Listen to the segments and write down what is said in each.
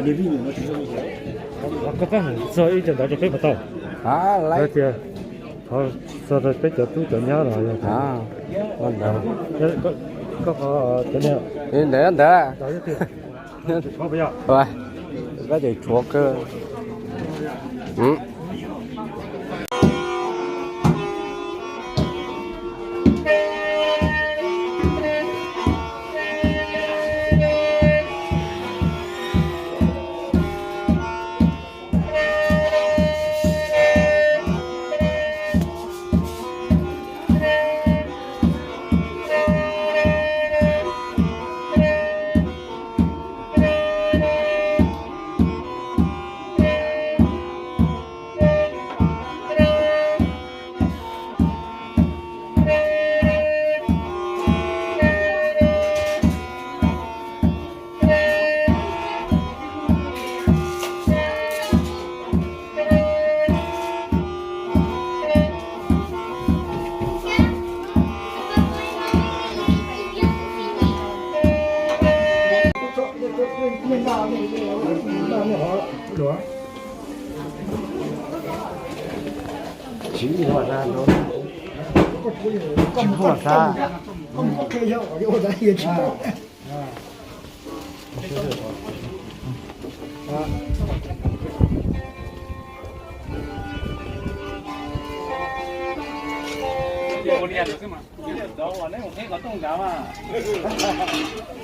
Koj txog ib co ntawd rau peb puas tau? Tias, txog peb cov tub cov nyab los yog ntawd. Koj qhov cov niag ntawd ntawd. Koj ces tshuav kawg.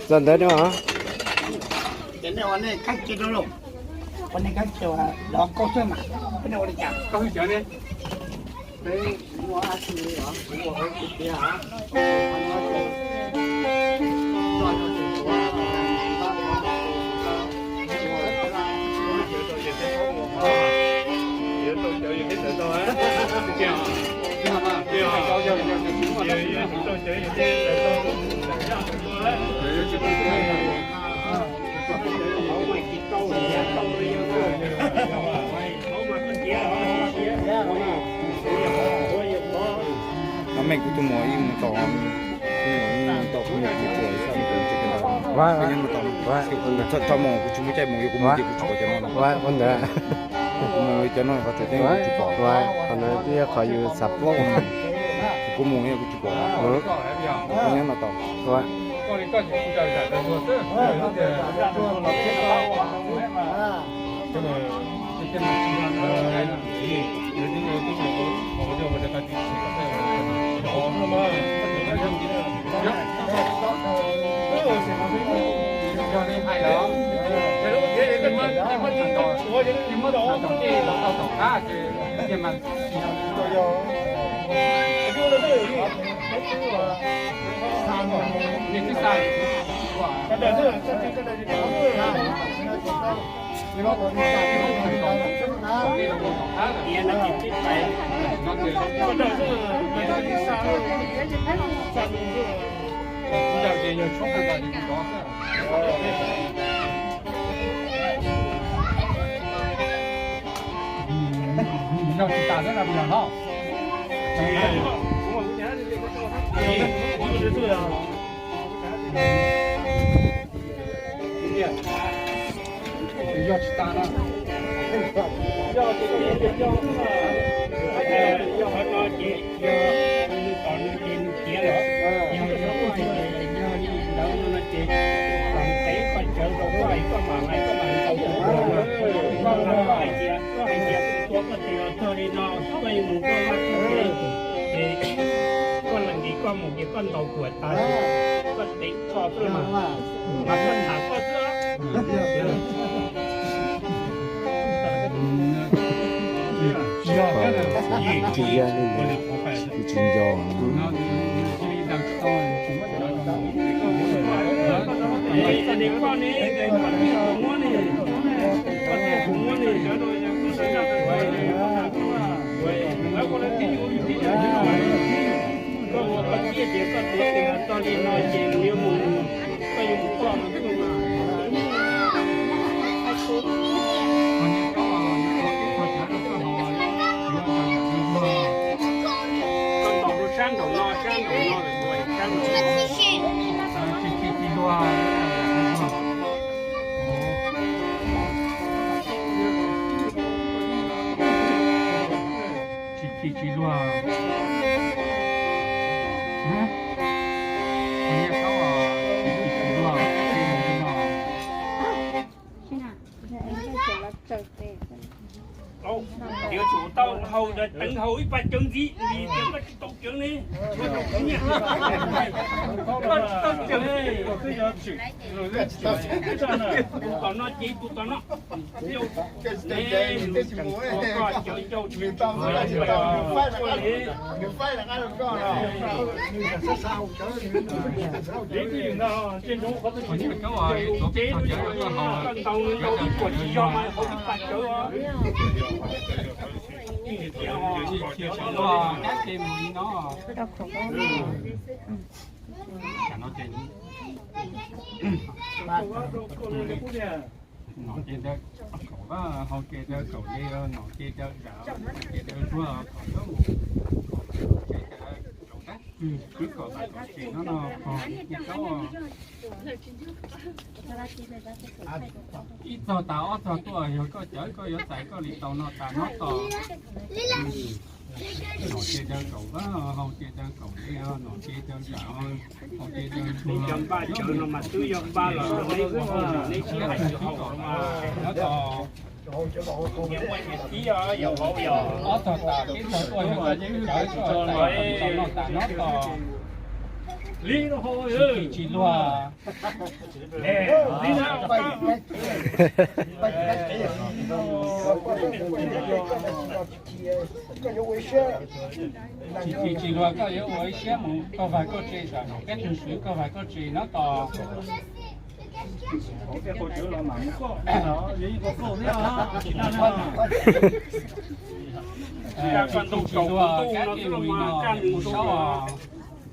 Txog ntawd no. Ces nej ua nej kab cia rau los, ua nej kab cia los koj xwb mas, nej ua li cas? Mej kuv tuaj mus ib mus tau, ib mus tau kuv mus kuv tuaj, tso mus kuv tsis muaj caij mus, yog kuv mus ces kuv tsis pom cov no. Kuv mus li cov no qhov tseem ceeb kuv tsis pom. Qhov no twb yog qhov yus xav paub. Kuv mus yog kuv tsis pom. Nyob no tau. Yog tsis tas no, yog ces yog qhov no ces yog nws tom nws ces nws tiav lawm, yog yog ces yog li ntawd no ces peb koj cawv rau koj es koj mam lais koj mam ntaus kuv, koj hais tias koj hais tias kuv tua koj tes los txog li no koj yuav mus koj vaj koj tsev, ces koj lees ntis koj mus ces koj ntaus kuv tas ces koj tev tso xwb mas, mas koj tham koj xwb. Tsis nco. Koj ua koj cia tias koj tuav tes txog li no ces nws yuav mus, koj yuav mus koj no xwb mas. Koj ntaus rau sab nraum no, sab nraum no lawm, sab nraum no. Haus teev haus ib pas cawv ntxiv, vim tias koj tsis tau cawv ne, koj tsis tau cawv, koj tsis tau cawv. Tus tom no ces tus tom no. Nom ces daws kaum, haus ces daws kaum li, nom ces daws zam, ces daws zuag kom yuav mus, ces daws kaum dab, twb kom kom tsis no no, ib txog tas ob txog tuaj yog koj cawv, koj yuav txais koj li tau no tas no tos. Nom ces daws kaum, haus ces daws kaum li, nom ces daws zam, haus ces daws zuag. Cov npaj cawv no mas twb yog npaj los rau neb ua hauj lwm, neb sib hais xyuas haus no mas. Ob txog tas peb txog tuaj yog koj cawv, koj txais tau noj tas no tos. Tsis luag. Tsis, tsis luag, koj yuav ua ib siab mus koj vag koj tse, koj tug swv koj vag koj tse no tos. Tsis luag, kab ces mus li no mus saub.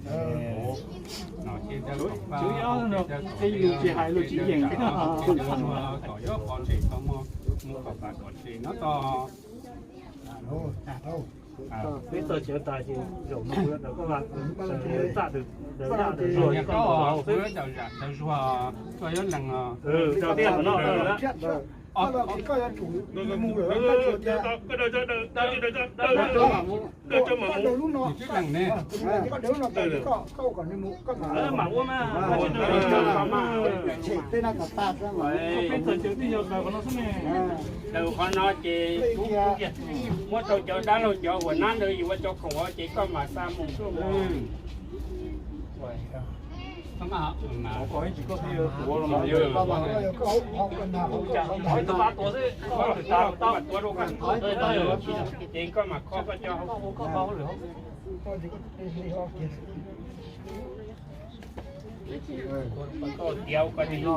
Nom ces daws kaum pab, ces daws kaum li, ces daws kom yuav qhov tseem tau mus, mus kom pab kom tseem no tos. Peb txog tsev tas ces zaum no kuv yuav daws koj, txaj daws zaj daws zuag, kuv yuav daws zam daws zuag, koj yuav lees os. Koj yuav tsum mus lawm, koj tsuas tias koj daws lub no, koj daws lub no, koj ua kom nws mus, koj mam ua mas. Tshem tej no kom tag xwb mas. Daws qhov no ces muab rau cov dab laug cov uas nab ntawd yuav ua cov khoom os, ces koj mam xa mus. Ces koj mam kho koj cov hauj lwm. Tiav ua koj li no.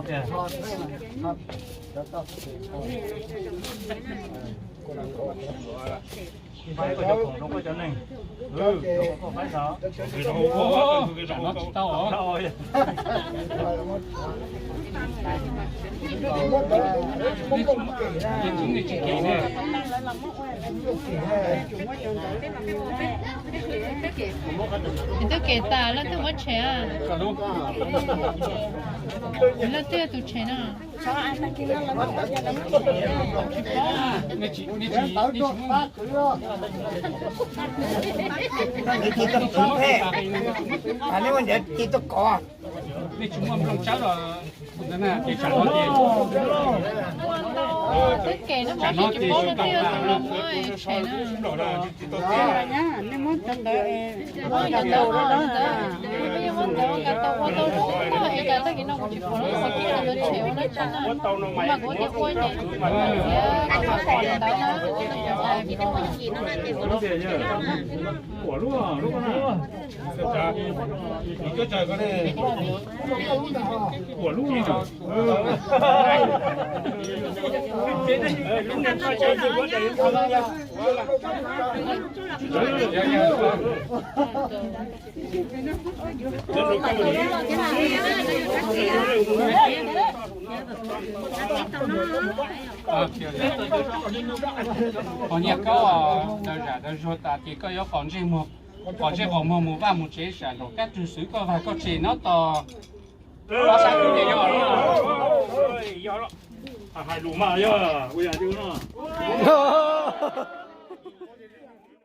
Faib koj cov khoom rau koj cov neeg. Koj faib ntag. Tsam no tsis tau os. Ces tsis kem ne. Nws twb kem tas, leej twg muab tshem? Leej twg yog tus tshem no? Nej tsis muaj nplooj tsawb los, twb kem no mas tsis paub leej twg yog tus los muab tshem na. Ua lub, lub, ua lub no. Qhov nyiaj koj daws zam daws zuag tas ces koj yuav qos ntsej muag, qos ntsej qos muag mus vaj mus tsev, sam nraum kab tug xwv koj vag koj tse no tos. Yog, hais lus mas yog ua yam li no.